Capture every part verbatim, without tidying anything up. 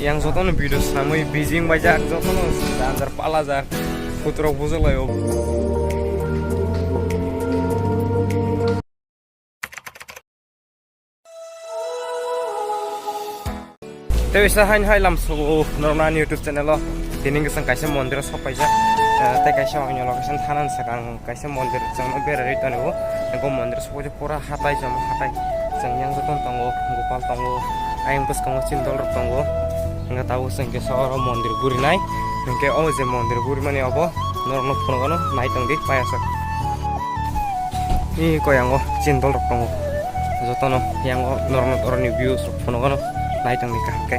Yang jotono video samui bijing baijak, jotono janjar palajak, putrok bujak laio. Tei bisa hain hai lam sugo norokno ani YouTube channel o. Tini hwnkhe chwng kaisa mondir o sok paijak. Eh, tei kaisa oino location thanani sakang kaisa mondir chwngno berarwi tongo. Bo mondir o sok paijak pura hatai, joma hatai. Chwng yang jotono tongo, Gopal tongo, ayang bwskango chini dol rok tongo. Hwnkhe tabuk chwng kisa oro mondir gurinai. Hwnkhe o je mondir gurimani obo norokno phunukgano nai tongdi payasok. Ni koyango chini dol rok tongo. Jotono yango norokno oroni views rok phunukgano nai tongdi kaham khe.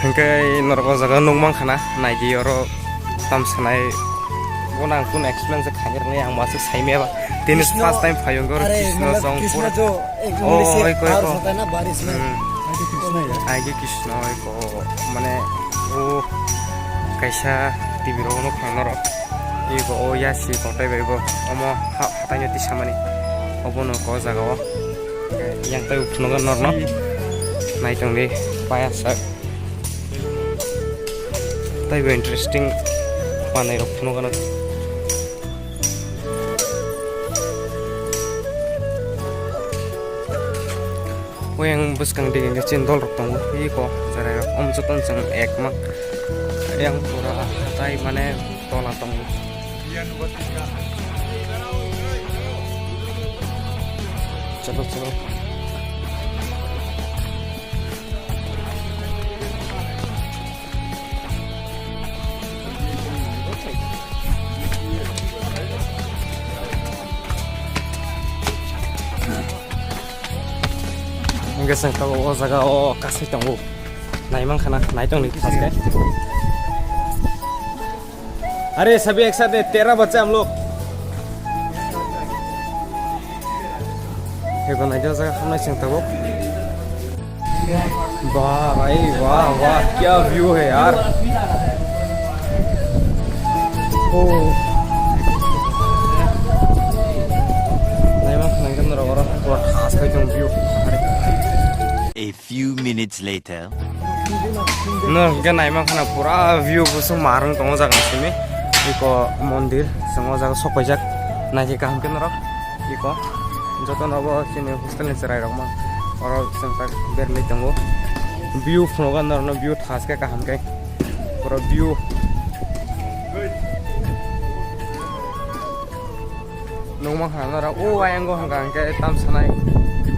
Hwnkhe norok o jaga nukmankha na, naidi oro tam sanai. Bono ang kunu explain se khainai rwngya, ang bo aswk saimaya ba. Tini Krishna, first time phaiyung oro are, Krishna matlab, song Krishna pura. Jo ek Oh, English se oi, koi, aur ko. Hota hai na, baris mein. Hmm. Aage Krishna hai. Aage Krishna hai ko, mane, o kaisa T V rok no khwlangno rok. Ego o yasi kotai bai bo. Omo ha-, hatai no tisamani. Obono ko jaga o. Yang tai phunukgo norno. Nai tongdi paya sak. Taibo interesting manwi rok phunukgano. Oyang bwskang dige hwnkhe chini dol rok tongo, iko cherai rok. Om jotono chwng ek mak. Yang pura hatai mane tola tongo. Chalo, chalo. Hingke chwng tabuk o jaga o kasai tongo. Naimankha na, nai tongdi first ke. अरे सभी एक साथ है, तेरह बच्चे हम लोग। Eko naidi o jaga hamnai chwng tabuk. Bah, bhai, wah, wah, kya view hai yaar. Oh. Naima khwnai khe norok oro pura khasai tong view. A few minutes later. Norok hwnkhe naima khana pura view bwswk marwng tongo jaga simi. Eko mondir, chwng o jaga sok paijak. Naikhe kaham khe norok. Eko joto nobo chini hostel ni chwrai rok ma. Oro chwng tak berlai tongo. View phunukgo norokno view thaskhe kaham khe. Pura view. Nukma khana norok o ayang o hwnka hwnkhe tam sanai.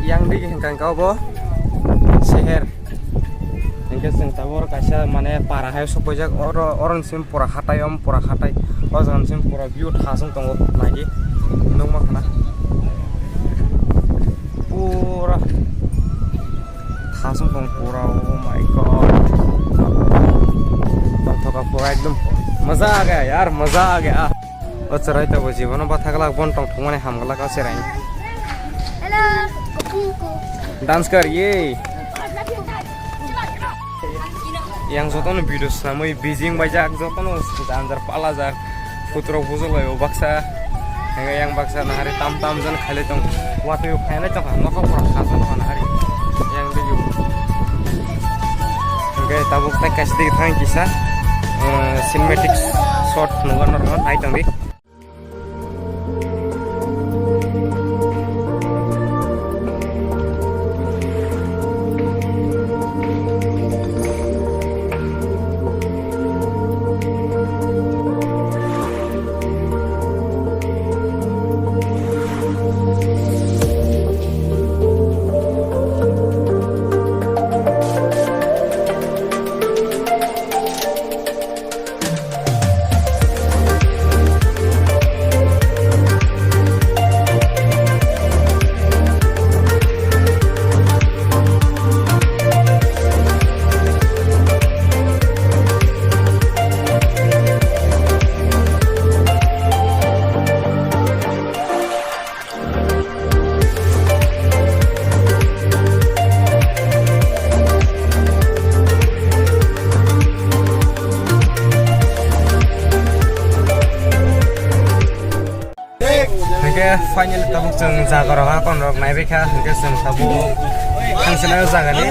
Yang digi hwnka hwnkhe obo seher. Hwnkhe chwng tabuk oro kaisa mane para hai sok paijak, oro, oro ni simi pura hatai, omo pura hatai. O jaga ni simi pura view thasung tongo naidi. Nukma khana. Pura thasung tong pura, oh my God. Tongthoka pura ekdom maza aa gaya yaar, maza aa gaya. O cherai tabuk jibono batha glak, bon tongthokmani ham glak o cherai. Hello. Dance kar, ye. Yang jotono video swnamwi bijing baijak, jotono janjar palajak, putrok bujolai o baksa, hwnkhai yang baksa nahari tam tam jan khailai tong, watwi o khailai tongkha, nokha pura khasong tongkha nahari yang video. Hwnkhe tabuk tai kaisa digi thang kisa, eh, cinematic shot nukgo norokno nai tongdi. Hingke finally tabuk chwng jaga rok hakon rok naibaikha, hingke chwng tabuk Thangsinai o jaga ni.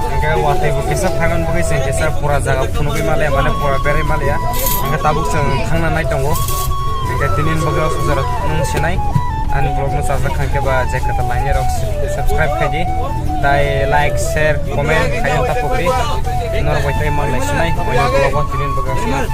Hingke watwi bo kisa phaimani bagwi chwng kisa pura jaga phunugwi maliya, mane pura berwi maliya. Hingke tabuk chwng thangna nai tongo. Hingke tini ni bagwi o sujaro nung sinai. Ani vlog no chajak khankhe ba je kwtal lainai rok subscribe khaidi. Tai like, share, comment khaina ta pokdi. Norok bai tei manlai sinai. Oya vlog o tini ni bagwi o sujaro.